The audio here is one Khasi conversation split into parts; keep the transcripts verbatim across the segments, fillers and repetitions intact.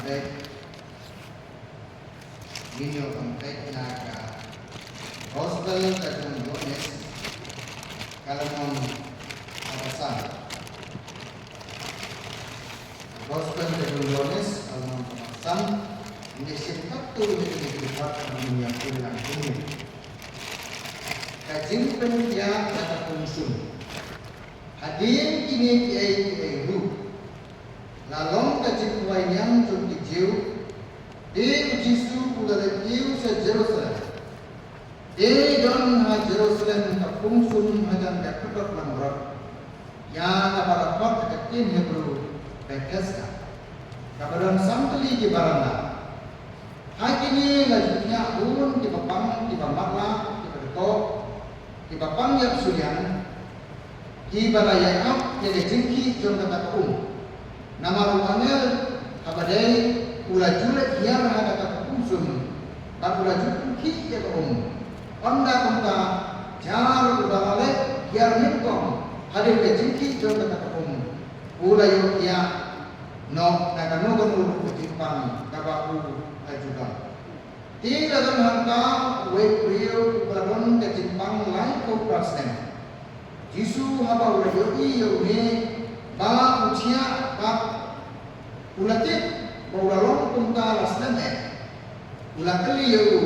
Ngin ïoh ban peit na ka Gospel ka jong u Ïoannis, ka lynnong kaba san. Gospel ka jong u Ïoannis, ka lynnong kaba san. Ngin ïa shem katto katne ki dkhot, ngin ïa pule lang kumne. Ka jingpynkhiah na ka pung sum. Hadien kine kiei kiei ruh, la long ka jingkhawai niam jong ki Jiw, te u Jisu u la leit kiew sha Jerusalem. Te don ha Jerusalem ka pung sum hajan ka khyrdop langbrot, ïa kaba la khot ha ka ktien Hebru Bethesda, kaba don san tylli ki baranda. Ha kine la ju thiah bun kiba pang, kiba matlah, kiba dkoh, kiba pang ïap suliang, kiba la ïa ap ïa ka jingkhih jong kata ka um. Namar u angel haba dei u la ju leit hiar ha kata ka pung sum, bad u la ju pynkhih ïa ka um. Ynda kumta, jar uba la leit hiar nyngkong hadien ka jingkhih jong kata ka um, u la ïoh thiah noh na kano kano ruh ka jingpang kaba u la ju don. Te la don hangta uwei u briew uba la don ka jingpang laiphew phra snem. Jisu haba u la ïohi ïa une ba u thiah bad u la tip ba u la long kumta la slem eh, u la kylli ïa u,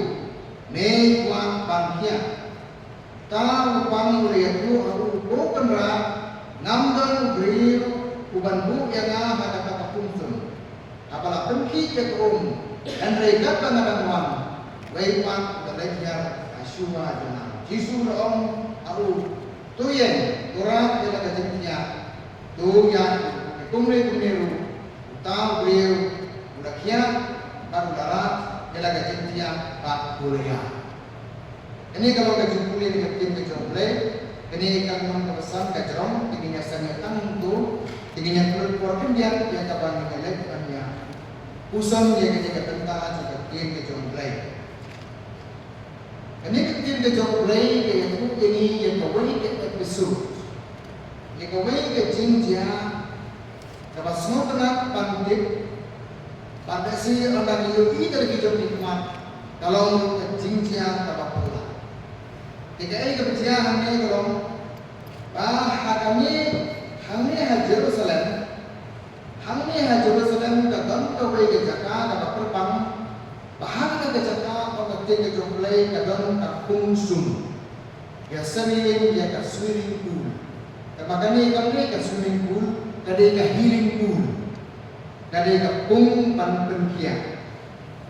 me kwah ban thiah? Uta u pang u la ïathuh ha u, ko Kynrad, ngam don u briew uban buh ïa nga ha kata ka pung sum haba la pynkhih ïa ka um, hynrei katba nga dang wan, uwei pat u la leit hiar ha shuwa jong nga. Jisu u la ong ha u, to ïeng, to rah ïa la ka jingthiah, to ïaid kumne kumne ruh. Uta u briew u la khiah bad u la rah ïa la ka jingthiah bad u la ïaid. Kane ka long ka jingpule na ka ktien ka jong U Blei. Kane ka lynnong kaba san ka jrong, te ngin ïa sangeh tang hangto, te ngin ïa pynlut por khyndiat ïa kaba ngin ïa leit ban ïa puson ïa kane ka bynta jong ka ktien ka jong U Blei. Kane ka ktien ka jong U Blei ka ïathuh ïa ngi ïa kawei ka episode, ïa kawei ka jingjia kaba sngewtynnat ban tip, bad lehse ynda ngi ïohi da la ki jong ki khmat, ka long ka jingjia kaba phylla. Te kaei kaba jia hangne ka long ba ha kane, hangne ha Jerusalem, hangne ha Jerusalem ka don kawei ka jaka kaba kyrpang, ba ha kane ka jaka, ong ka ktien ka jong U Blei, ka don ka pung sum. Ïa sngewthuh ïa ka swimming pool. Kaba kane kam dei ka swimming pool, ka dei ka healing pool. Ka dei ka pung ban pynkhiah.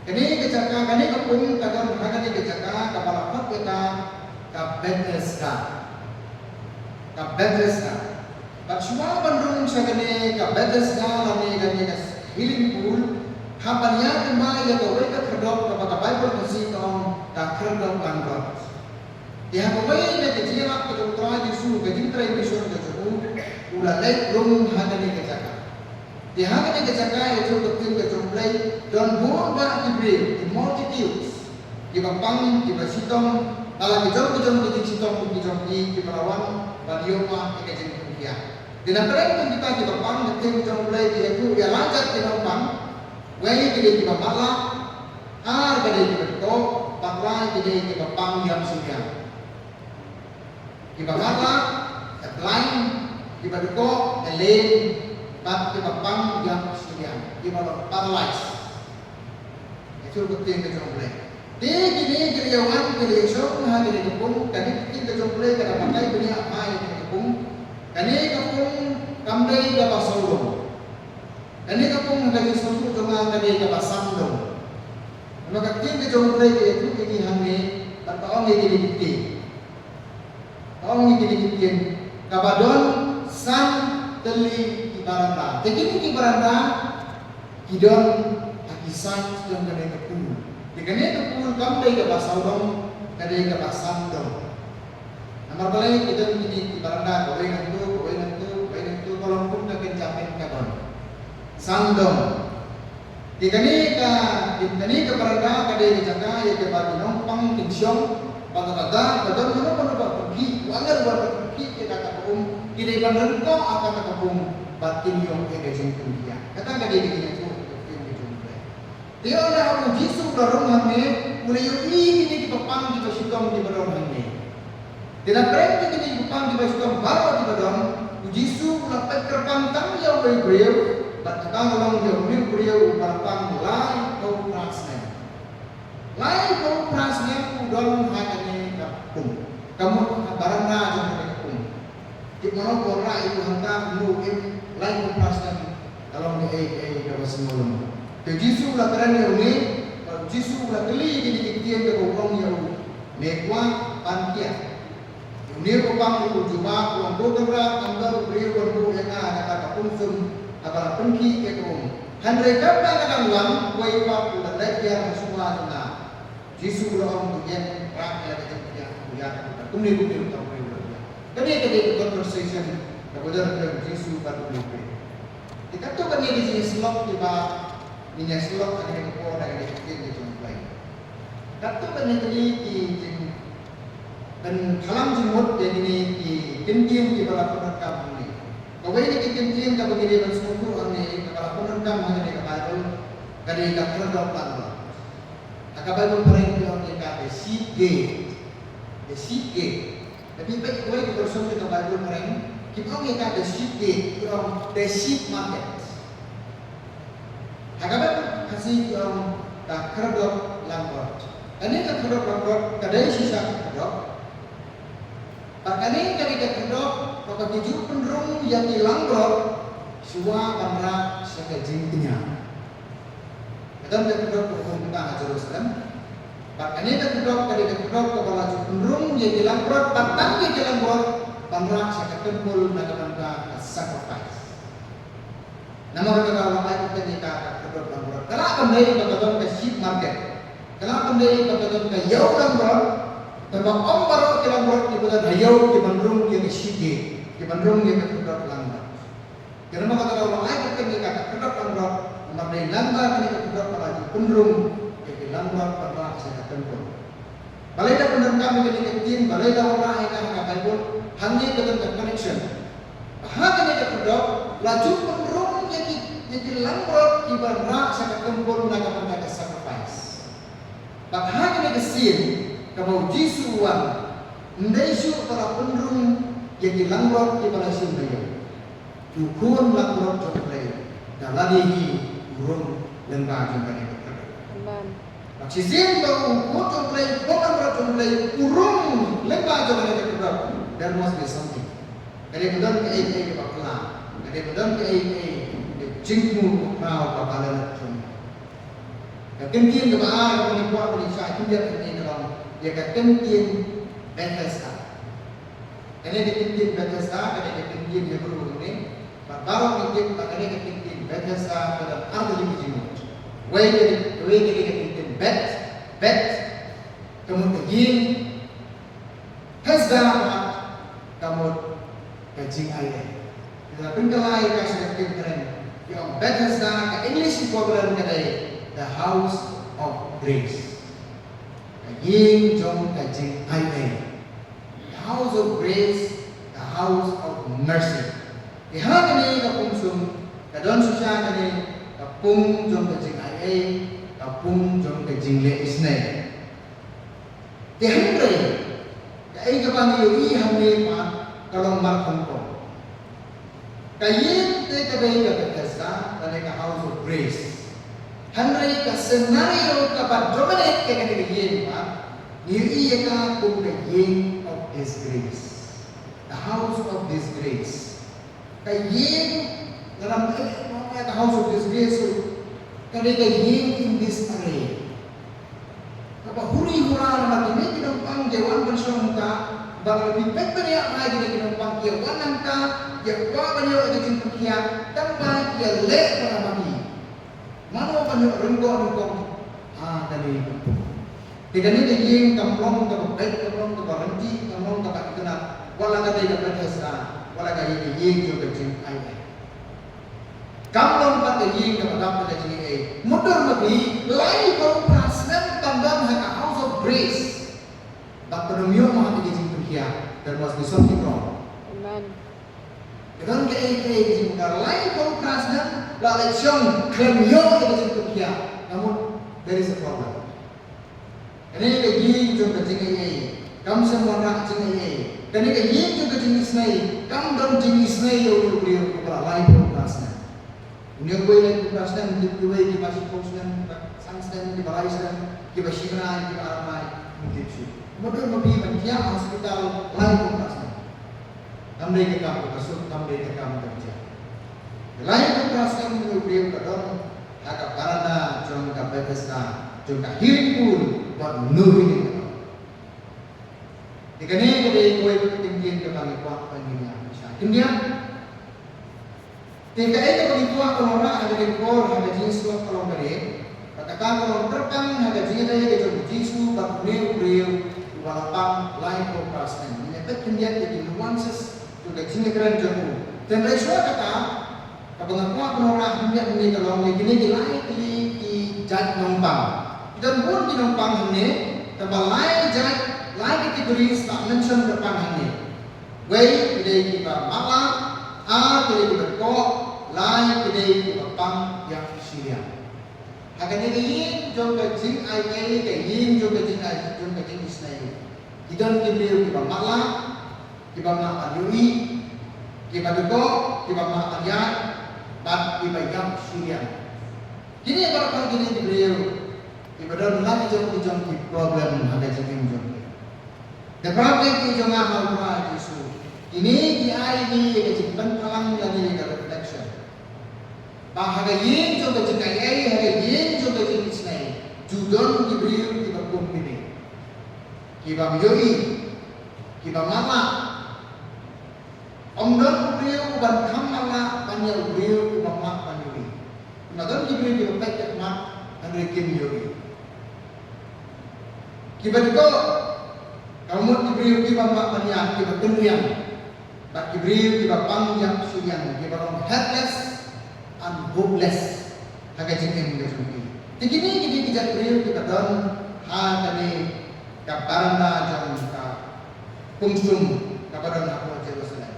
Kane ka jaka, kane ka pung ka don ha kane ka jaka kaba la khot ïa ka ka Bethesda. Ka Bethesda. Bad shuwa ban rung sha kane ka Bethesda lane kane ka healing pool, hap ban ïaid kumba ïa kawei ka khyrdop kaba ka Baibl Khasi ka ong ka khyrdop langbrot. Te ha kawei na ki jingïalap ka jong u Trai Jisu, ka jingtrei mission ka jong u, u la leit rung ha kane ka jaka. Te ha kane ka jaka, ïathuh ka ktien ka jong U Blei, don bun bah ki briew, ki multitudes, kiba pang, kiba shitom, la ki jong ki jong ki jingshitom ki jong ki, kiba la wan ban ïoh ïa ka jingpynkhiah. Te na pdeng jong kita kiba pang, ka ktien ka jong U Blei ka ïathuh ïa la jait ki nongpang. Wei ki dei kiba matlah, ar ki dei kiba dkoh, bad lai ki dei kiba pang ïap suliang. Kiba matlah, the blind, kiba dkoh, the lame, bad kiba pang ïap suliang, kiba long paralyzed. Ïathuh ka ktien ka jong U Blei. Te kine ki la ïa wan, ki la ïa shong ha kane ka pung, kane ka ktien ka jong U Blei ka dang batai bniah ha kane ka pung. Kane ka pung kam dei kaba sawdong. Kane ka pung ha ka jingsngewthuh jong nga ka dei kaba sandong. Namar ka ktien ka jong U Blei ka ïathuh ïa ngi hangne, bad ka ong ïa kine ki ktien. Ka ong ïa kine ki ktien, kaba don san tylli ki baranda. Te kine ki baranda ki don ha ki side jong kane ka pool. Te kane ka pool kam dei kaba sawdong, ka dei kaba sandong. Namar balei? Ki don kine ki baranda, kawei nangto, kawei nangto, kawei nangto, ka long kum ka kynja pynka don. Sandong. Te kane ka, kane ka baranda ka dei ka jaka ïa kaba ki nongpang kin shong, bad lada ka don mano mano ba pynkhih, u angel uba pynkhih ïa kata ka um, ki dei ban ryngkoh ha kata ka um bad kin ïoh ïa ka jingpynkhiah. Kata ka dei ka jingïathuh ka ktien ka jong U Blei. Te ïoh leh haba u Jisu u la rung hangne, u la ïohi kine ki paidbah kiba shitom kiba don hangne. Te na pdeng jong kine ki paidbah kiba shitom baroh kiba don, u Jisu u la peit kyrpang tang ïa uwei u briew, bad kata ka long ïa une u briew uba la pang laiphew phra snem. Laiphew phra snem u don ha kane ka pung. Ka mut ha baranda jong kane ka pung. Tip mano ba wanrah ïa u hangta, kumno u im laiphew phra snem, ka long kaei kaei kaba sngewlem. Te u Jisu u la kren ïa une, bad u Jisu u la kylli ïa kine ki ktien kaba u ong ïa u, me kwah ban kiad? Une u pang u jubab u ong, ko Kynrad, ngam don u briew ban buh ïa nga na kata ka pung sum haba la pynkhih ïa ka um. Hynrei katba nga dang wan, uwei pat u la leit biang ha shuwa jong nga. Jisu u la ong, to ïeng, rah ïa la ka jingpynïap. Kumne kumne uta u briew u la ïeng. Kane ka dei ka conversation kaba don entre u Jisu bad une u briew. Te katto katne ki jingïasyllok kiba ngin ïasyllok ha kane ka por, ha kane ka ktien ka jong U Blei. Katto katne kine ki jing, pynpaw jingmut ïa kine ki ktien kiba la pyndonkam hangne. Kawei na ki ktien kaba ngi dei ban sngewthuh hangne kaba la pyndonkam ha kane ka Baibl ka dei ka khyrdop langbrot. Ha ka Baibl phareng ki ong ïa ka the sheep gate. The sheep gate. Lada phi peit kawei ka version jong ka Baibl phareng, kim ong ïa ka the sheep gate, ki ong the sheep market. Ha ka Baibl Khasi ki ong ka khyrdop langbrot. Kane ka khyrdop langbrot ka dei shisha ka khyrdop. Bad kane ka dei ka khyrdop kaba ki ju pynrung ïa ki langbrot shuwa ban rah sha ka jingkñia. Ka don ka khyrdop kaba kumta ha Jerusalem. Bad kane ka khyrdop ka dei ka khyrdop kaba la ju pynrung ïa ki langbrot, bad tang ïa ki langbrot ban rah sha ka templ na ka bynta ka sacrifice. Namar kata ka long ai kyrteng ïa ka ka khyrdop langbrot. Ka lah ban dei ba ka don ka sheep market. Ka lah ban dei ba ka don ka ïew langbrot. Kaba ym baroh ki langbrot kiba don ha ïew ki ban rung ïa ka sheep gate, ki ban rung ïa ka khyrdop langbrot. Kane ma ka daw ba ai kyrteng ïa ka ka khyrdop langbrot, namar dei lyngba kane ka khyrdop ba la ju pynrung ïa ki langbrot ban rah sha ka templ. Balei da pyndonkam ïa kane ka ktien, balei da wanrah ïa ka ha ka Baibl, hangne ka don ka connection. Ba ha kane ka khyrdop la ju pynrung ïa ki, ïa ki langbrot kiban rah sha ka templ na ka bynta ka sacrifice. Bad ha kane ka sien kaba u Jisu u wan, ym dei shuh ba la pynrung ïa ki langbrot kiba la shim na ïew. U khun langbrot jong U Blei da lade hi u rung lyngba jong kane ka khyrdop. Amen. Bad shisien ba u khun jong U Blei, u khun langbrot jong U Blei u rung lyngba jong kane ka khyrdop, there must be something. Ka dei ba don kaei kaei kaba pla, ka dei ba don kaei kaei ka jingthmu kaba khraw kaba la leh jong. Ka ktien kaba ar kaba ngi kwah ban ïa shah khyndiat hangne ka long ïa ka ktien Bethesda. Kane ka ktien Bethesda, kane ka ktien Hebrew hangne. Bad baroh ngi tip ba kane ka ktien Bethesda ka don ar tylli ki jingmut. Wei ka dei, wei ka dei ka ktien Bet, Bet, ka mut ka ïing, Hesda pat ka mut ka jingaiei. Lada pynkylla ïa ka sha ka ktien kren, ki ong Bethesda, ka English equivalent ka dei the house of grace. Ka ïing jong ka jingaiei. The house of grace, the house of mercy. Te ha kane ka pung sum ka don shisha kane ka pung jong ka jingaiei, ka pung jong ka jingleh isynei. Te hynrei kaei kaba ngi ïohi hangne pat ka long markhongpong. Ka ïing te ka dei ka Bethesda lane ka House of Grace. Hynrei ka scenario kaba dominate ka kane ka ïing pat ngi ïohi ïa ka kum ka ïing of disgrace. The House of Disgrace. Ka ïing, lada ym leh ka House of Disgrace ruh, ka dei ka ïing in disarray. Kaba huri hura namar kine ki nongpang ki wan ban shong hangta, bad lada phi peit ban ïa kine ki nongpang ki wan hangta, ki kwah ban ïoh ïa ka jingpynkhiah, tang ba ki leh ba la maki. Mano ban ïoh ryngkoh nyngkong ha kane ka pung. Te kane ka ïing kam long kaba beit, kam long kaba ryntih, kam long kaba itynnad. Wat la ka dei ka Bethesda, wat la ka dei ka ïing jong ka jingaiei. Kam long pat ka ïing kaba dap da ka jingaiei. Mutdur ma phi, laiphew phra snem ban don ha ka House of Grace. Bad pyndonkam ïa ka jingpynkhiah. There must be something wrong. Amen. Ka don kaei kaei ka jingpynkhiah, laiphew phra snem la leit shong khlem ïoh ïa ka jingpynkhiah. Ka mut There is a problem. Kane ka ïing jong ka jingaiei kam shym wanrah jingaiei. Kane ka ïing jong ka jingisynei kam don jingisynei ïa u briew uba la laiphew phra snem. Une uwei laiphew phra snem, une uwei kiba shiphew snem, kiba san snem, kiba lai snem, kiba shibnai, kiba arnai, um tip shuh. Mutdur ma phi ban thiah ha hospital laiphew phra snem. Kam dei ka kam kaba suk, kam dei ka kam kaba jia. Laiphew phra snem une u briew ka don ha ka baranda jong ka Bethesda, jong ka healing pool, bad no healing at all. Te kane ka dei kawei ka ktien kaba ngi kwah ban ngin ïa pyrshah khyndiat. Te kaei kaba ngi kwah ban wanrah ha kane ka por, ha ka jingsngewthuh ka long kane, ba kata ka long kyrpang ha ka jingïadei ka jong u Jisu bad une u briew uba la pang laiphew phra snem. Ngin ïa peit khyndiat ïa ki nuances jong ka jingïakren jong u. Te hynrei shuwa kata, kaba nga kwah ban wanrah khyndiat hangne ka long ïa kine ki lai tylli ki jait nongpang. Ki don bun ki nongpang hangne, tangba lai jait, lai categories la mention kyrpang hangne. Wei ki dei kiba matlah, ar ki dei kiba dkoh, lai ki dei kiba pang ïap shiliang. Ha kane ka ïing jong ka jingaiei, ka ïing jong ka jingai, jong ka jingisynei, ki don ki briew kiba matlah, kiba mah ban ïohi, kiba dkoh, kiba mah ban ïaid, bad kiba ïap shiliang. Kine baroh kine ki briew kiba don la ki jong ki jong ki problem ha ka jingim jong ki. Te para bangeit jong nga ha u Trai Jisu, kine ki ai ïa ka jingpynpaw lane ïa ka reflection. Ba ha ka ïing jong ka jingaiei, ha ka ïing jong ka jingisynei, ju don ki briew kiba kum kine. Kiba ym ïohi, kiba matlah. Ym don u briew uban kham matlah ban ïa u briew uba mah ban ïohi. Namar don ki briew kiba peit ka khmat hynrei kim ïohi. Kiba dkoh, ka mut ki briew kiba mah ban ïa, kiba kynriang. Bad ki briew kiba pang ïap shiliang, kiba long helpless and hopeless ha ka jingim ka jong ki. Te kine ki dei ki jait briew kiba don ha kane ka baranda jong ka pungsum kaba don hapoh Jerusalem.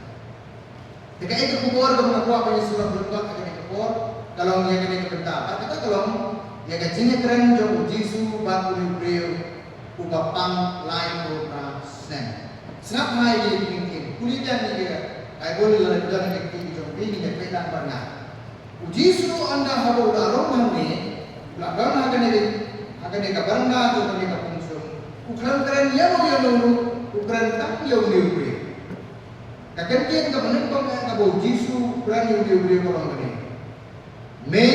Te kaei ka khubor kaba nga kwah ban ïasngewthuh ha kane ka por, ka long ïa kane ka bynta. Bad kata ka long ïa ka jingïakren jong u Jisu bad une u briew uba pang laiphew phra snem. Sngap ha ïa kine ki ktien. Pule biang ïa ka Baibl lada don ha ka ktien jong phi, ngin ïa peit lang bad nga. U Jisu ynda haba u la rung hangne, u la don ha kane, ha kane ka baranda jong kane ka pungsum, u khlem kren ïano ïano ruh, u kren tang ïa une u briew. Ka kyntien kaba nyngkong eh kaba u Jisu u kren ïa une u briew ka long kane: Me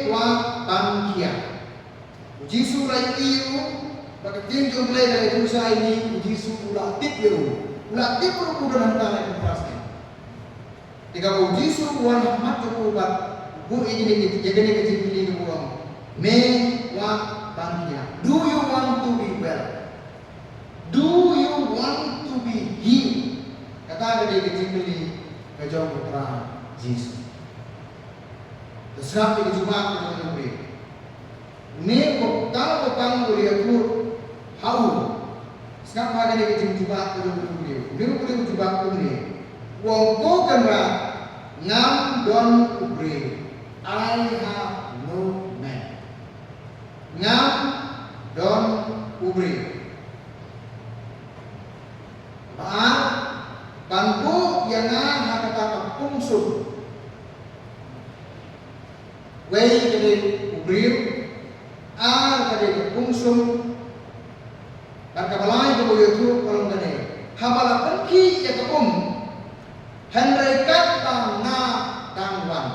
kwah ban khia? U Jisu u la ïohi ïa u, ba ka ktien jong U Blei ka la ïathuh sha ine, u Jisu u la tip ïa u. U la tip ruh ba u don hangta laiphew phra snem. Te kaba u Jisu u wan ha khmat jong u bad u buh ïa kine, ïa kane ka jingkylli kaba u ong: Me kwah ban khia? Do you want to be well? Do you want to be healed? Kata ka dei ka jingkylli ka jong u Trai Jisu. Te sngap ïa ka jubab ka jong u briew. Une uba pang, uba pang u la ïathuh ha u. Sngap ma kane ka jingjubab ka jong u briew. Une u briew u jubab kumne. U ong, Ko Kynrad, ngam don u briew. I have no man. Ngam don u briew. Ba ar, ban buh ïa nga ha kata ka pungsum. Wei ka dei u briew, ar ka dei ka pungsum, bad kaba lai kaba u ïathuh ka long kane: Haba la pynkhih ïa ka um, hynrei katba nga dang wan,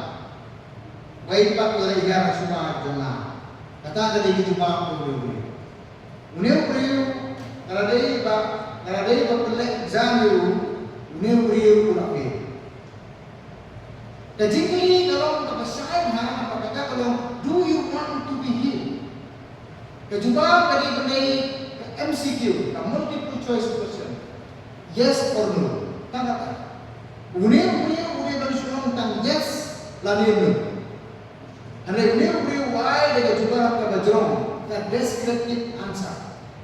wei pat la dei hiar shuwa jong nga. Kata ka dei ka jubab ka u briew. Une u briew, lada dei ba, lada dei ba pynleh exam ïa u, une u briew u la fail. Ka jingkylli ka long kaba shai bha, ba kata ka long, Do you want to be healed? Ka jubab ka dei ban dei ka M C Q, ka multiple choice question. Yes or no? Tang kata. Une u briew u dei ban shu ong tang yes lane no. Hynrei une u briew u ai da ka jubab kaba jrong, ka descriptive answer.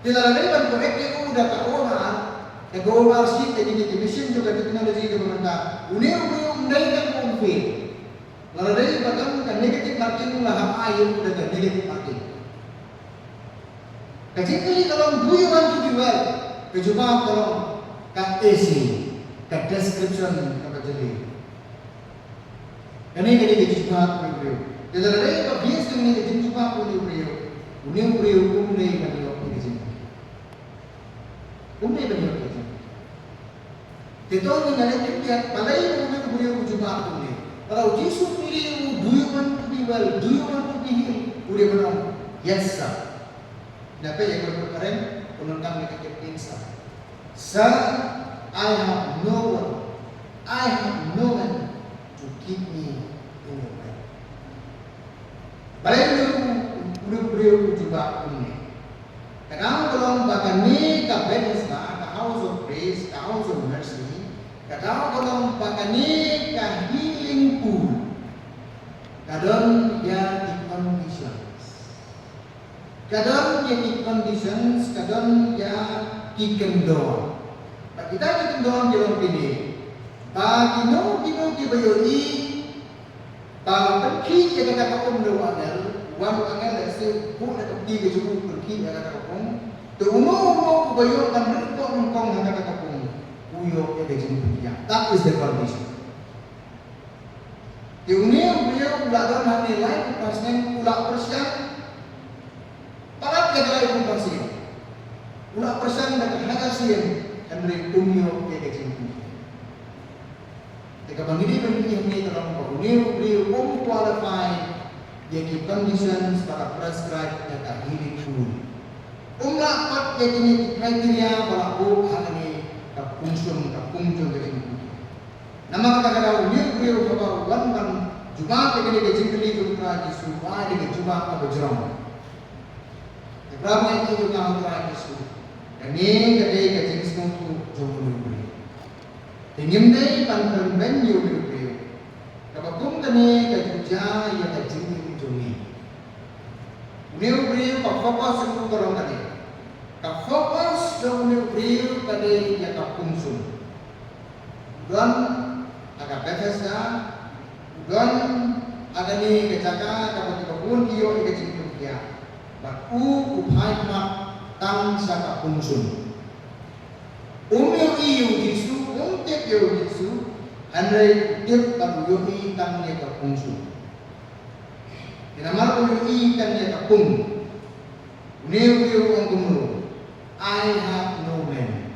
Te lada dei ban correct ïa u da ka O R, da ka O R sheet, da kine ki machine jong ka technology kaba mynta, une u briew um dei tang ba un fail. Lada dei ba don ka negative marking, la hap ai ïa u da ka negative marking. Ka jingkylli ka long, "Do you want to be well?" Ka jubab ka long, ka essay, ka description kaba jylliew. Kane ka dei ka jingkylli u briew. Te lada dei ba bias kane ka jingjubab u briew, u briew um dei ban ïoh ka jingkylli. Um dei ban ïoh ka jingkylli. Te to ngin ïa leit khyndiat balei u briew u jubab kumne. Lada u Jisu u kylli u, "Do you want to be well? Do you want to be healed?" U dei ban ong, "Yes, sir." Lada peit ïa ka reference, u donkam ïa ka kyrteng sir. "Sir, I have no one. I have no one to keep me in your bed." Balei u briew u jubab kumne? Ka daw ka long ba kane ka Bethesda, ka House of Grace, ka House of Mercy, ka daw ka long ba kane ka healing pool ka don ïa ki conditions. Ka don ïa ki conditions, ka don ïa ki kyndon. Bad kita ki kyndon ki long kine. Ba kino kino kiba ïohi ba la pynkhih ïa kata ka um da u angel, wan u angel lehse buh da ka kti ka jong u pynkhih ïa kata ka um. Te uno uno uba ïoh ban rit kohnongkong ha kata ka um, u ïoh ïa ka jingpynjah. That is the condition. Te une u briew u la don hangne laiphew phra snem, u la pyrshang palat ïa ka laiphew phra sien. U la pyrshang da ka hajar sien, hynrei um ïoh ïa ka jingpynjah. Te kaba ngi dei ban ïohi hangne ka long ba une u briew um qualify ïa ki conditions ba la prescribe da ka healing pool. Um lah pat ïa kine ki criteria ba la buh ha kane ka pungsum, ka pung jong ka jingpynjah. Namar kata ka daw une u briew haba u wan ban jubab ïa kane ka jingkylli jong u Trai Jisu, u ai da ka jubab kaba jrong. Te para bangeit jong u Trai Jisu, kane ka dei ka jingsngewthuh jong une u briew. Te ngim dei ban kynbeiñ ïa une u briew. Kaba kum kane ka ju jia ïa ka jingim jong ngi. Une u briew ka focus jong u ka long kane. Ka focus jong une u briew ka dei ïa ka pungsum. U don ha ka Bethesda, u don ha kane ka jaka kaba ki babun ki ïoh ïa ka jingpynjah. Bad u, u phai khmat tang sha ka pungsum. Um ïohi ïa u Jisu, um tip ïa u Jisu, hynrei u tip bad u ïohi tang ïa ka pungsum. Te namar u ïohi tang ïa ka pung, une u briew u ong kumno, "I have no man."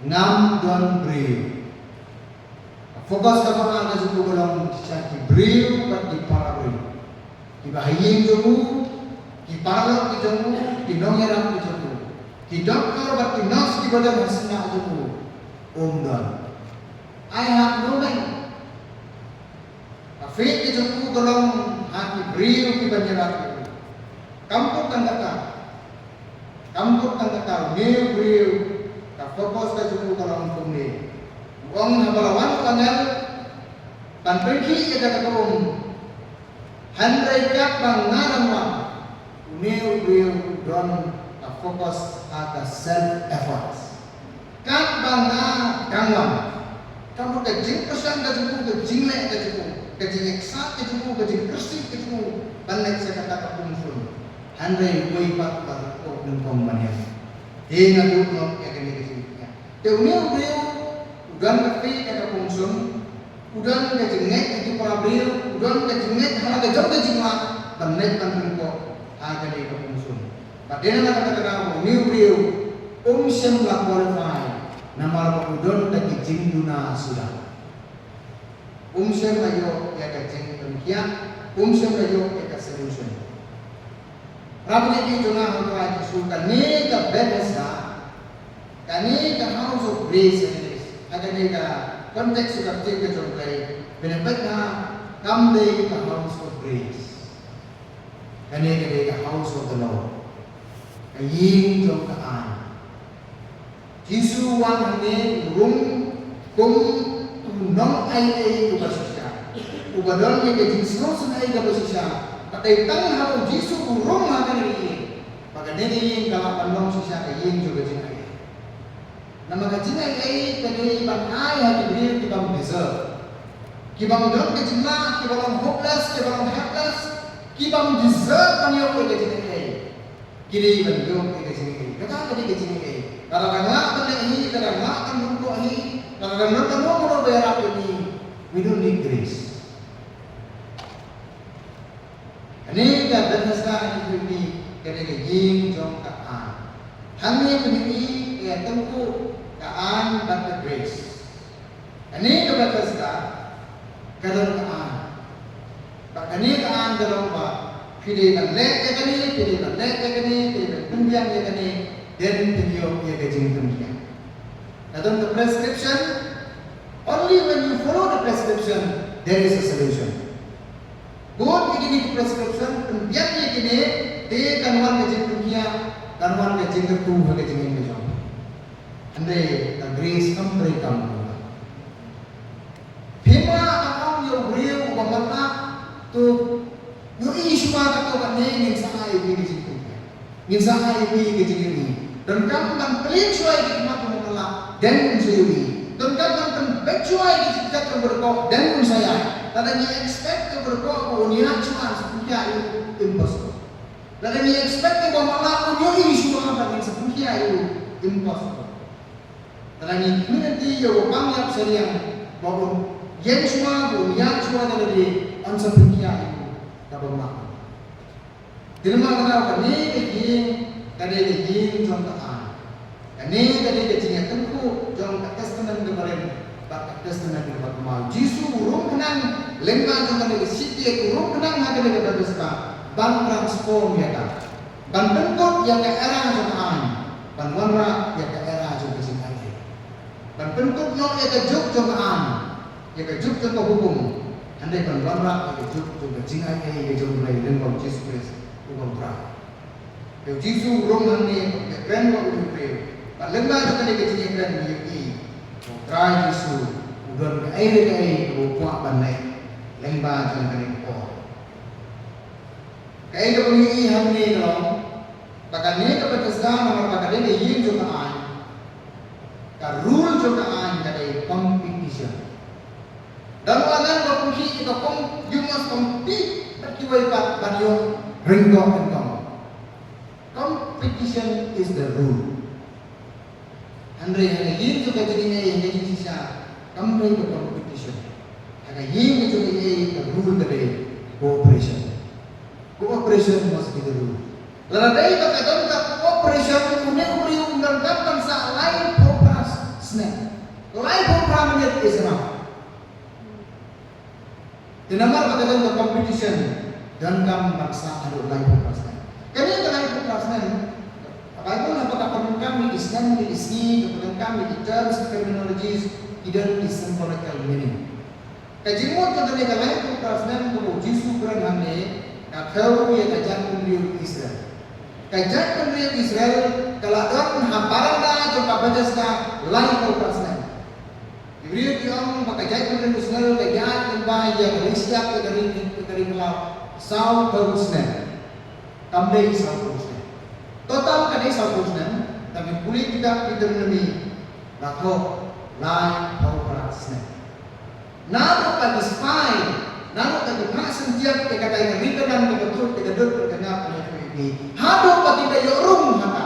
Ngam don briew. Ka focus kaba ar ka jong u ka long sha ki briew bad ki para briew. Kiba ha ïing jong u, ki paralok ki jong u, ki nongïarap ki jong u, ki doktor bad ki nurse kiba don ha seng jong u, um don. "I have no man." Ka faith ka jong u ka long ha ki briew kiban ïarap ïa u. Kam kut tang kata. Kam kut tang kata, une u briew ka focus ka jong u ka long kumne. U ong haba la wan u angel ban pynkhih ïa kata ka um, hynrei katba nga dang wan, une u briew u don ka focus ha ka self efforts. Katba nga dang wan. Ka mut ka jingpyrshang ka jong u, ka jingleh ka jong u, ka jingexert ka jong u, ka jingkyrsiew ka jong u ban leit sha kata ka pungsum. Hynrei uwei pat u la rit kohnongkong ban ïaid. Te nga duh noh ïa kane ka jingpyrshang. Te une u briew u don ka faith ha ka pungsum, u don ka jingngeit ha ki para briew, u don ka jingngeit ha la ka jong ka jinglah ban leit ban pynkoh ha kane ka pungsum. Bad dei na kata ka daw une u briew um shym la qualify, namar ba u don da ki jingduna suda. Um shym la ïoh ïa ka jingpynkhiah, um shym la ïoh ïa ka solution. Para bangeit jong nga ha u Trai Jisu, kane ka Bethesda, kane ka House of Grace, ha kane ka context ka ktien ka jong U Blei, phin peit ha, kam dei ka House of Grace. Kane ka dei ka House of the Lord. Ka ïing jong ka aiñ. Jisu u wan hangne u rung kum u nongaiei uba shisha, uba don ïa ka jingsngewsynei kaba shisha. Bad dei tang haba u Jisu u rung ha kane ka ïing, ba kane ka ïing ka lah ban long shisha ka ïing jong ka jingaiei. Namar ka jingaiei ka dei ban ai ha ki briew ki bym deserve, ki bym don ka jinglah, ki ba long hopeless, ki ba long helpless, ki bym deserve ban ïoh ïa ka jingaiei. Ki dei ban ïoh ïa ka jingaiei. Kata ka dei ka jingaiei. Lada dang lah ban leh hi, lada dang lah ban lum noh hi, lada dang lah ban lum noh ba ïarap ïa ngi. We don't need grace. Kane ka Bethesda hangne ka dei ka ïing jong ka aiñ. Hangne ka dei ka ïing ka ïathuh ka aiñ bad ka grace. Kane ka Bethesda ka don ka aiñ. Bad kane ka aiñ ka don ba phi dei ban leh ïa kane, phi dei ban leh ïa kane, phi dei ban pynbiang ïa kane, then phin ïoh ïa ka jingpynbiang. Ka don ka prescription. Only when you follow the prescription, there is a solution. Bud ïa kine ki prescription, pynbiang ïa kine, te kan wan ka jingpynkhiah, kan wan ka jingkyrkhu ha ka jingim ka jong. Hynrei ka grace kam trei kam. Phim lah ban ong ïa u briew uba matlah, to ïohi shuwa kato kane, ngin sa ai ïa phi ka jingpynkhiah. Ngin sa ai ïa phi ka jingïohi. Donkam ban plie shuwa ïa ki khmat jong u matlah, then un sa ïohi. Donkam ban pynbeit shuwa ïa ki jingkit jong u baroh, then un sa ïaid. Lada ngi expect ïa u baroh ba un ïaid shuwa, un sa pynkhiah ïa u, impossible. Lada ngi expect ïa u matlah un ïohi shuwa ba ngin sa pynkhiah ïa u, impossible. Lada ngi kynmaw ïa u bym ïap shiliang ba un ïeng shuwa, ba un ïaid shuwa da lade, un sa pynkhiah ïa u, kaba mah. Te namar kata kane ka ïing ka dei ka ïing jong ka aiñ. Kane ka dei ka jingïathuh jong ka Testament kaba rim bad ka Testament kaba kynmaw. Jisu u rung khnang lyngba jong kane ka shiteng, u rung khnang ha kane ka Bethesda ban transform ïa ka, ban pynkut ïa ka era jong ka aiñ ban wanrah ïa ka era jong ka jingaiei. Ban pynkut noh ïa ka juk jong ka aiñ, ïa ka juk jong ka hukum, hynrei ban wanrah ïa ka juk jong ka jingaiei ka jong U Blei lyngba U Jisu Khrist uba U Trai. Te U Jisu u rung hangne, u ïakren bad u briew. Bad lyngba jong kane ka jingïakren ngi ïohi ba U Trai Jisu u don kaei re kaei kaba u kwah ban leh lyngba jong kane ka por. Kaei kaba ngi ïohi hangne ka long ba kane ka Bethesda, namar ba ka dei ka ïing jong ka aiñ, ka rule jong ka aiñ ka dei competition. Dang wan ngan ba kum ki ïa ka com-, you must compete bad kiwei pat ban ïoh ryngkong ryngkong. Competition is the rule. Hynrei ha ka ïing jong ka jingaiei, ha ka jingshisha, kam dei ka competition. Ha ka ïing ka jingaiei ka rule ka dei cooperation. Cooperation must be the rule. Lada dei ba ka don ka cooperation, une u briew un donkam ban sah laiphew phra snem. Laiphew phra minit is enough. Te namar ba ka don ka competition, donkam ban sah haduh laiphew phra snem. Kane ka laiphew phra snem, ka Baibl haba ka pyndonkam ïa ki snem, ïa ki sngi, ka pyndonkam ïa ki terms, terminologies, ki don ki symbolical meaning. Ka jingmut jong kane ka laiphew phra snem kaba U Jisu u kren hangne, ka thew ïa ka jaitbynriew Israel. Ka jaitbynriew Israel ka la don ha baranda jong ka Bethesda laiphew phra snem. Ki briew ki ong ba ka jaitbynriew Israel ka ïaid lyngba ïa ka ri shyiap, ïa ka ri, ïa ka ri khlaw, sawphew snem. Kam dei sawphew snem. Total ka dei sawphew snem, tang pule kita Deuteronomi, la thoh laiphew phra snem. Naduh ba ki spy, naduh ba ki phah syntiat ïa kata ka ri Kanaan kaba kut, ïa ka dud bad ka ngap, haduh ba ki da ïoh rung ha ka,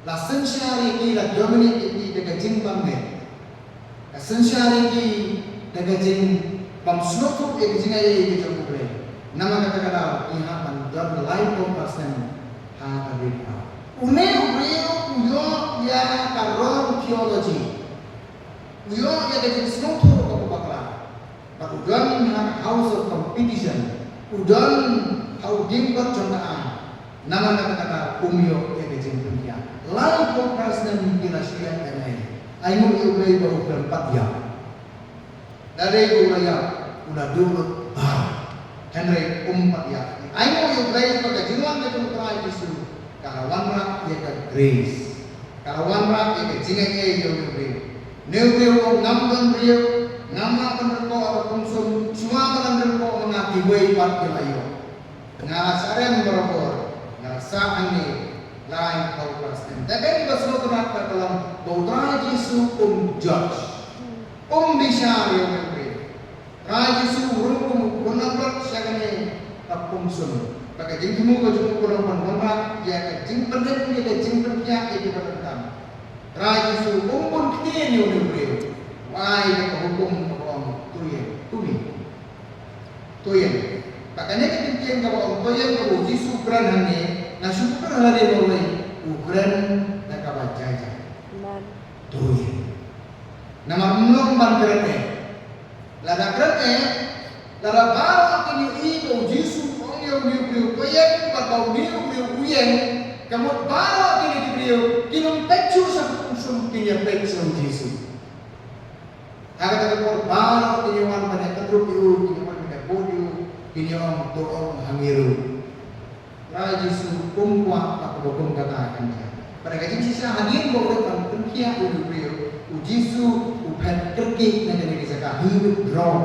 la synshar ïa ki, la dominate ïa ki da ka jingbymngeit. La synshar ïa ki da ka jingbym sngewthuh ïa ka jingaiei ka jong U Blei. Namar kata ka daw ki hap ban don laiphew phra snem ha ka ri khlaw. Une u briew u ïoh ïa ka wrong theology. U ïoh ïa ka jingsngewthuh kaba bakla. Bad u don ha ka house of competition. U don ha u diengphna jong ka aiñ. Namar kata ka daw um ïoh ïa ka jingpynkhiah. Laiphew phra snem ki la shliah ïa ka aiñ. Ainguh ïa U Blei ba u khlem pat ïap. Lada u la ïap, u la duh lut bha. Hynrei um pat ïap. Ainguh ïa U Blei ba ka jingwan ka jong U Trai Jisu ka la wanrah ïa ka grace. Ka la wanrah ïa ka jingaiei ïa une u briew. Une u briew u ong ngam don briew, ngam lah ban ryngkoh ha ka pungsum, shuwa ba ngan ryngkoh ma nga kiwei pat ki la ïoh. Nga la sah rem barabor, nga la sah hangne laiphew phra snem. Te kaei kaba sngewtynnat ka long ba U Trai Jisu um judge, um bishar ïa une u briew. Trai Jisu u rung kum u khun langbrot sha kane ka pungsum. Ba ka jingthmu ka jong u ka long ban wanrah ïa ka jingpynrem, ïa ka jingpynkhiah ïa kiba donkam. Trai Jisu um bun ktien ïa une u briew. U ai ïa ka hukum kaba ong to ïeng, to ïeng. To ïeng. Ba kane ka jingtieng kaba ong to ïeng kaba u Jisu u kren hangne, nga shu kren hangne ba wei, u kren da kaba jai jai. Amen. To ïeng. Namar ym long ban kren eh. Lada kren eh, lada baroh kin ïohi ba u Jisu u ong ïa une u briew to ïeng, bad ba une u briew u ïeng, ka mut baroh kine ki briew kin ym peit shuh sha ka kumsum, kin ïa peit sha u Jisu. Ha kata ka por baroh kin ïa wan ban ïa kynrup ïa u, kin ïa wan ban ïa bud ïa u, kin ïa ong to ong hangne ruh. Trai Jisu um kwah ba kaba kum kata kan jia. Bad ka jingshisha hadien ba u dei ban pynkhiah ïa u briew, u Jisu u phet kyrkieh na kane ka jaka, he withdraw.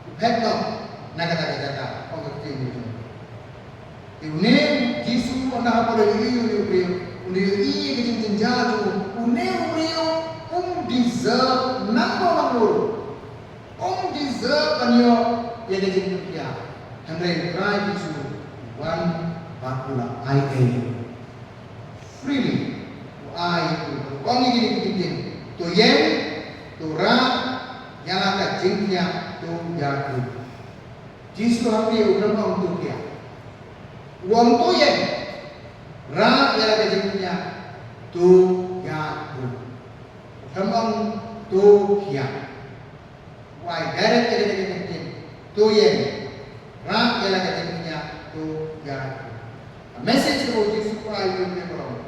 U phet noh na kata ka jaka, ong ka ktien jong u. Te une u Jisu ynda haba u ïohi ïa une u briew, une u ïohi ïa ka jingjynjar jong u, une u briew um deserve nangno nangno ruh. Um deserve ban ïoh ïa ka jingpynkhiah. Hynrei u Trai Jisu u wan bad u la ai ei. Freely. U ai, u ong ïa kine ki ktien. To ïeng, to rah ïa la ka jingkhiah, to ïakhun. Jisu hapdeng u khlem ong to khiah. U ong to ïeng. Rah ïa la ka jingkhiah, to ïakhun. U khlem ong to khiah. U ai direct ïa kane ka ktien. To ïeng. Rah ïa la ka jingkhiah, to ïakhun. Ka message kaba u Jisu u ai ïa u briew ka long,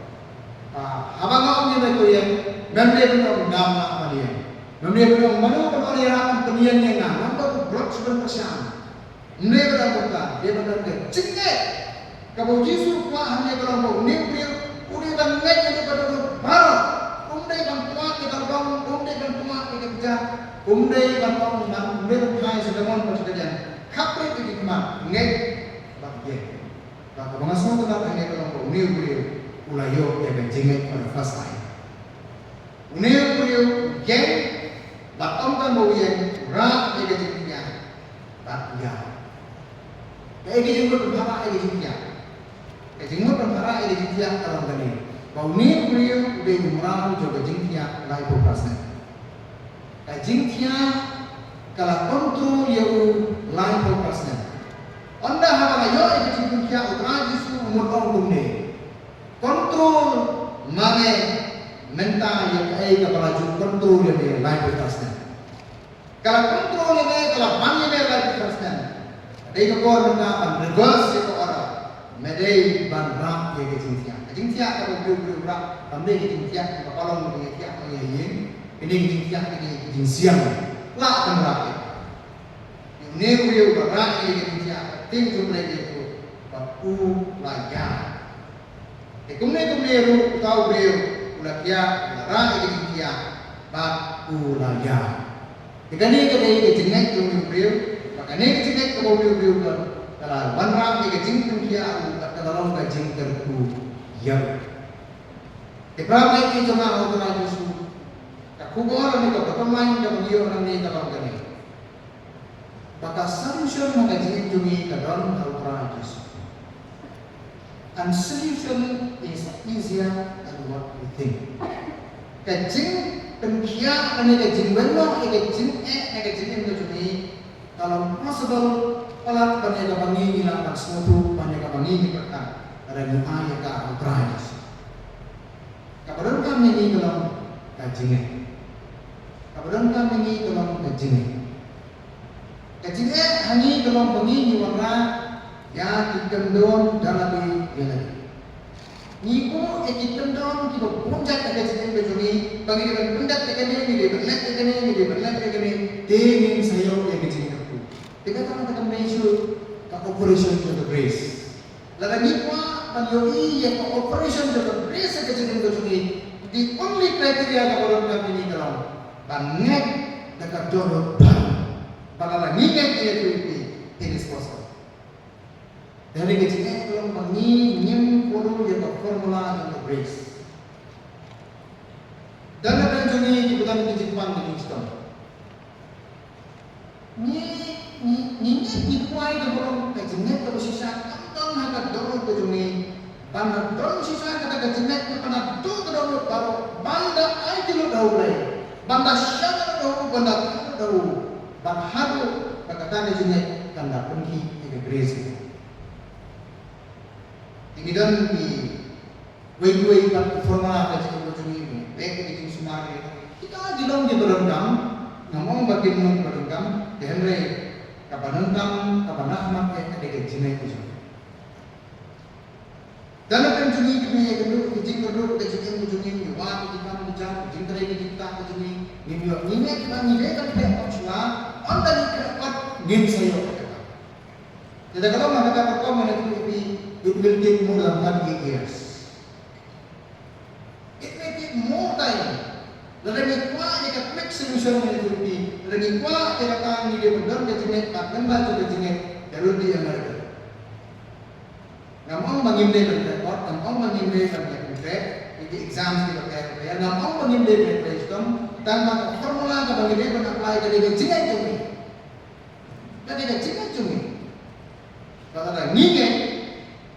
ah, haba nga ong ïa me to ïeng, mem dei ban ong ngam lah ban ïeng. Mem dei ban ong mano ban ong ïa nga ban pynïeng ïa nga. Namar u brot shu ban pyrshang. Ym dei ban ong kumta, dei ban don ka jingngeit. Kaba u Jisu u kwah hangne ka long ba une u briew u dei ban ngeit ïa kaba don baroh. Um dei ban kwah ïa ka rong, um dei ban kwah ïa ka kjat, um dei ban ong, um dei ban phai sha ka mon bad sha ka jan. Khapkhreh ïa ki khmat, ngeit bad ïeng. Bad kaba nga sngewtynnat hangne ka long ba une u briew u la ïoh ïa ka jingngeit for the first time. Une u briew u ïeng, bad ym tang ba u ïeng, u rah ïa ka jingkhiah bad u ïaid. Kaei ka jingmut ban rah ïa ka jingkhiah? Ka jingmut ban rah ïa ka jingkhiah ka long kane, ba une u briew u dei u mraw jong ka jingkhiah laiphew percent. Ka jingkhiah ka la control ïa u laiphew percent. Ynda haba nga ïoh ïa ka jingpynkhiah, u Trai Jisu u mut ong kumne. Control ma ngi mynta ïa kaei kaba la ju control ïa me laiphew percent. Ka la control ïa me, ka la ban ïa me laiphew percent. Dei ka por mynta ban reverse ïa ka order. Me dei ban rah ïa ka jingthiah. Ka jingthiah kaba u briew u rah kam dei ka jingthiah kaba ka long ka jingthiah ka ïa ïing. Kane ka jingthiah ka dei ka jingsiang. Lah ban rah ïa. Une u briew uba rah ïa ka jingthiah, ka ktien jong U Blei ka ïathuh ba u la ïaid. Te kumne kumne ruh uta u briew u la thiah, u la rah ïa ka jingthiah bad u la ïaid. Te kane ka dei ka jingngeit jong une u briew, bad kane ka jingngeit kaba une u briew u don ka la wanrah ïa ka jingpynkhiah ruh bad ka la long ka jingkyrkhu ïa u. Te para bangeit jong nga ha U Trai Jisu, ka khubor ne ka bottom line kaba ngi ïoh nangne ka long kane. Ba ka solution na ka jingim jong ngi ka don ha U Trai Jisu. And solution is easier than what we think. Ka jingpynkhiah ne ka jingweng noh ïa ka jingeh ne ka jingim ka jong ngi ka long possible palat ban ïa kaba ngi ngi lah ban sngewthuh, ban ïa kaba ngi ngi pyrkhat, lada ngi ai ïa ka ha U Trai Jisu. Kaba donkam ïa ngi ka long ka jingeh. Kaba donkam ïa ngi ka long ka jingeh. Ka jingeh ha ngi ka long ba ngi ngi wanrah ïa ki kyndon da lade ïa lade. Ngi buh ïa ki kyndon kiba bun jait ha ka jingim ka jong ngi, ba ngi dei ban pyndep ïa kane, ngi dei ban leh ïa kane, ngi dei ban leh ïa kane, te ngin sa ïoh ïa ka jingkyrkhu. Te kata ka dei ka measure, ka operation jong ka grace. Lada ngi kwah ban ïohi ïa ka operation jong ka grace ha ka jingim ka jong ngi, the only criteria kaba donkam ïa ngi ka long ban ngeit da ka dohnud bha. Ba lada ngi ngeit ïa kata, it is possible. Te ka jingeh ka long ba ngi ngim follow ïa ka formula jong ka grace. Don na pdeng jong ngi kiba don ki jingpang ki jingchitom. Ngi Ngi, ngi ngeit ngi duwai da burom ka jingngeit kaba shisha kam don ha ka dohnud ka jong ngi. Ban da don shisha kata ka jingngeit kaba naduh ka dohnud baroh, ban da aiti lut ha U Blei, ban da shah lut ha U, ban da tip lut ha U, bad haduh ba kata ka jingngeit kan da pynkhih ïa ka grace. Te ngi don ki wei wei pat ki formula ka jingim ka jong ngi, bad ki jingsumar ki, kita ki long kiba donkam. Ngam ong ba kim long kiba donkam, te hynrei kaba donkam, kaba nah mat ka dei ka jingngeit ka jong ngi. Dang na ka jong ngi, ki mih ki jingkyrduh ka jingim ka jong ngi, ngi wad ki kam ki jam, ki jingtrei ki jingktah ka jong ngi, ngim ïoh, ngi ngeit ba ngi dei ban phet pat shuwa, ynda ngi phet pat ngin sa ïoh. Te da ka long ha kata ka rukom, mynta it will take more than thirty-eight years. It may take more time. Lada ngi kwah ïa ka quick solution, mynta it, lada ngi kwah ïa kata, ngi dei ban don ka jingngeit, bad mynta jong ka jingngeit, there will be a miracle. Ngam ong ba ngim dei ban trei court, ngam ong ba ngim dei ban ïa trei ki exams kiba ter ter, ngam ong ba ngim dei ban trei shitom, tang ba ka formula kaba ngi dei ban apply ka dei ka jingngeit jong ngi. Ka dei ka jingngeit jong ngi. Ba lada ngi ngeit,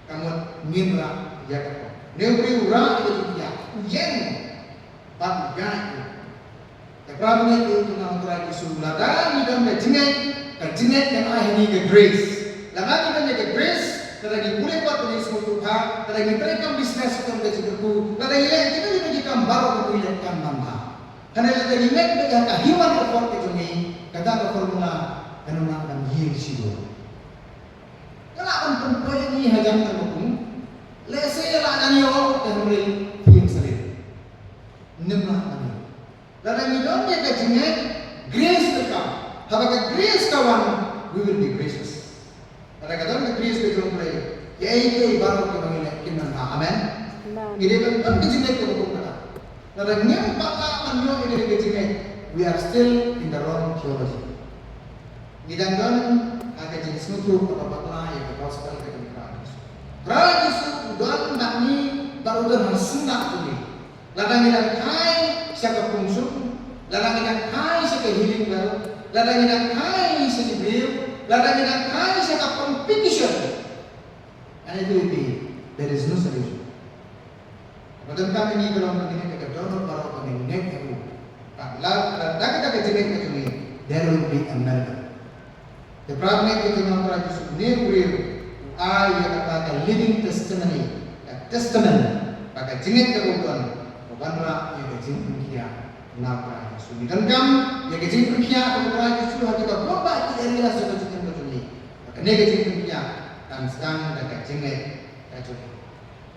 ka mut ngin rah ïa ka por. Une u briew u rah ïa ka jingkhiah, u ïeng bad u ïaid. Te para bangeit, ïa u Trai Jisu, lada ngi don ka jingngeit, ka jingngeit kan ai ha ngi ka grace. Lada ngi don ïa ka grace, lada ngi pule kot, lada ngi sngewthuh bha, lada ngi trei kam business kum ka jingkyrkhu, lada ngi leh kita kita ki kam baroh kaba ngi leh kan manbha. Hynrei lada ngi ngeit beit ïa ka human effort ka jong ngi, kata ka formula kan ym lah ban yield shibun. Ka lah ban pynpoi ïa ngi hajan ka bakung. Lehse ïa lah ban ïoh, te hynrei phi ym sa leh. Ym lah ban ïoh. Lada ngi don ïa ka jingngeit, grace ka kam. Haba ka grace ka wan, we will be gracious. Lada ka don ka grace ka jong U Blei, kiei kiei baroh kiba ngi leh kin nang ha. Amen. Amen. Ngi dei ban don ka jingngeit kaba kum kata. Lada ngim pat lah ban ïoh ïa ka jingngeit, we are still in the wrong theology. Ngi dang don ha ka jingsngewthuh kaba bakla ïa ka gospel ka jong U Trai Jisu. Trai Jisu u don bad ngi, bad u don ha sngap jong ngi. Lada ngi dang kai sha ka pung suk, lada ngi dang kai sha ka healing well, lada ngi dang kai sha ki briew, lada ngi dang kai sha ka competition, and it will be, there is no solution. Ba donkam ïa ngi ka long ba ngin ïa ka dohnud baroh ba ngin ngeit ïa u. Bad lada kata ka jingngeit ka jong ngi, there will be a miracle. Te para bangeit ka jong U Trai Jisu, une u briew u ai ïa kata ka living testimony, ka testament ba ka jingngeit kaba u don ka wanrah ïa ka jingpynkhiah na U Trai Jisu. Ngi donkam ïa ka jingpynkhiah na U Trai Jisu ha kaba bun bah ki area jong ka jingim ka jong ngi. Ba kane ka jingpynkhiah kan sdang da ka jingngeit ka jong ngi.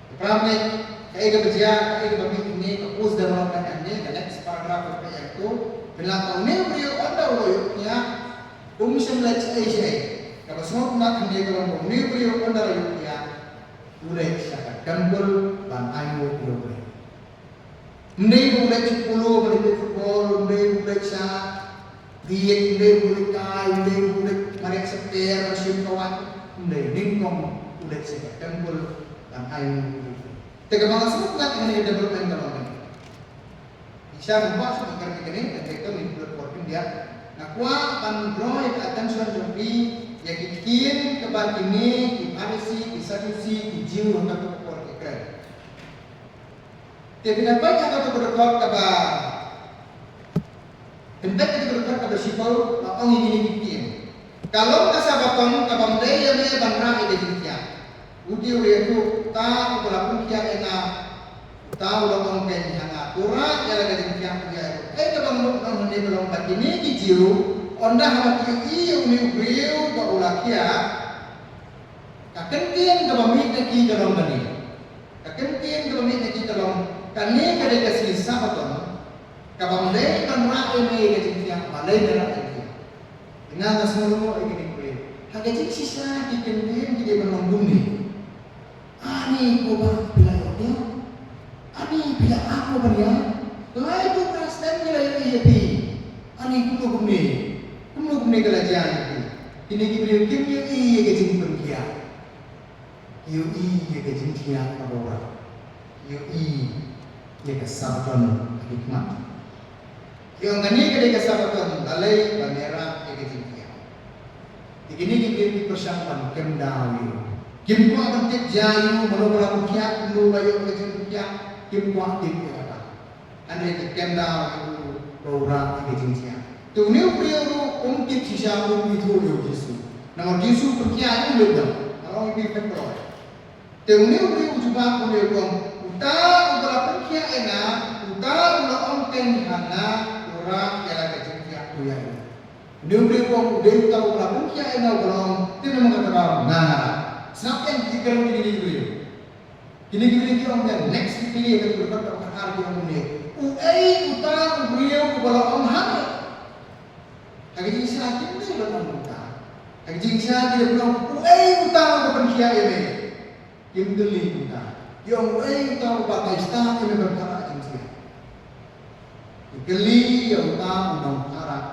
Te para bangeit, kaei kaba jia, kaei kaba mih hangne, ka post development hangne, ka next paragraph ka ïa to. Pynlong ba une u briew ynda u la ïoh khiah, um shym leit shaei shaei. Kaba sngewtynnat hangne ka long ba une u briew ynda u la ïoh khiah, u leit sha ka temple ban ainguh ïa U Blei. Ym dei ba u leit sha polo ban leit football, ym dei ba u leit sha bieit, ym dei ba u leit kai, ym dei ba u leit mareh sha per ban shim ka wait. Ym dei, nyngkong u leit sha ka temple ban ainguh. Te kaba nga sngewtynnat hangne ka development ka long kane. Shisha ngam kwah shuh ban kren ïa kane, te te to ngin pynlut por khyndiat. Nga kwah ban draw ïa ka attention jong phi ïa ki ktien kaba kine ki Pharisi, ki Sadusi, ki Jiw ha kata ka por ki kren. Te phin ïa peit ha kata ka dkhot kaba, phin peit ha kata ka dkhot kaba shiphew, ba ong ïa kine ki ktien. Ka long ka Sabbaton kaba ym dei ïa me ban rah ïa ka jingkhiah. U dei u ïathuh, uta uba la pynkhiah ïa nga, uta u la ong kein ha nga, to rah ïa la ka jingkhiah, u ïa. Kaei kaba nga mut ban ong hangne ka long ba kine ki Jiw, ynda haba ki ïohi ïa une u briew ba u la khiah, ka kyntien kaba mih na ki ka long kane. Ka kyntien kaba mih na ki ka long, kane ka dei ka sngi Sabbaton, kaba ym dei ban rah ïa me ïa ka jingkhiah, balei me rah ïa ka jingkhiah. Te nga nga sngewlyngngoh ïa kine ki briew. Ha ka jingshisha ki kyntien ki dei ban long kumne. Ani ko ba phi la ïoh ïa. Ani phi la ap ko ban ïa. Lai ko ba stem ki la ïoh ïa phi. Ani kumno kumne. Kumno kumne ka la jia ïa phi. Kine ki briew kim ïohi ïa ka jingpynkhiah. Ïohi ïa ka jingkhiah kaba u rah. Ïohi ïa ka Sabbaton ha ki khmat. Ki ong kane ka dei ka Sabbaton, balei ba me rah ïa ka jingkhiah. Te kine ki briew ki pyrshang ban kem daw ïa u. Kim kwah ban tip ïa u, mano ba la pynkhiah, kumno la ïoh ka jingpynkhiah, kim kwah tip ïa kata. Hynrei ki kem daw ïa u ba u rah ïa ka jingjia. Te une u briew ruh um tip shisha, um ithuh ïa u Jisu. Namar u Jisu u pynkhiah ïa u lem dang. Nga la ong ïa phi pynkroi. Te une u briew u jubab, une u ong, uta uba la pynkhiah ïa nga, uta u la ong kein ha nga, u rah ïa la ka jingpynkhiah tu ïa u. Une u briew u ong, u dei uta uba la pynkhiah ïa nga uba la ong, te namar kata ka daw nga, nga rah. Sngap ïa ki kren kine ki briew. Kine ki briew ki ong, the next ki briew ka tu ka ar ki ong ne, uei uta u briew uba la ong ha me? Ha ka jingshisha kim dei ban ong uta. Ha ka jingshisha ki dei ban ong, uei uta uba pynkhiah ïa me? Kim kylli uta. Ki ong, uei uta uba dei stad ïa me ban kharah jingjia? Ki kylli ïa uta u nongkharah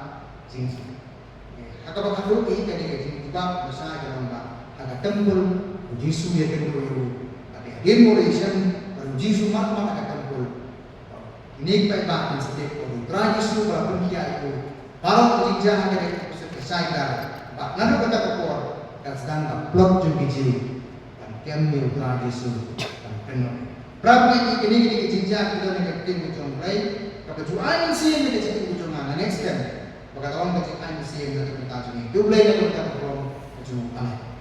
jingjia. Ha kaba khatduh hi kane ka jingjubab ka sa ka long ba ha ka templ u Jisu ïakynduh ïa u. Bad hadien ba u la ïashem bad u Jisu mad mad ha ka templ, kine ki paidbah kin sa tip ba u Trai Jisu ba la pynkhiah ïa u. Baroh ka jingjia ha kane ka episode ka shai kdar. Bad naduh kata ka por ka sdang ka plot jong ki Jiw ban kem ïa u Trai Jisu, ban kynnoh. Para bangeit, kine kine ki jingjia ki don ha ka ktien ka jong U Blei, kaba ju ai mynsiem ïa ka jingim ka jong nga, nga ngeit skhem ba ka long ka jingai mynsiem na ka bynta jong ngi. To U Blei un kyrkhu ïa ka jingpynlong ka jong u. Amen.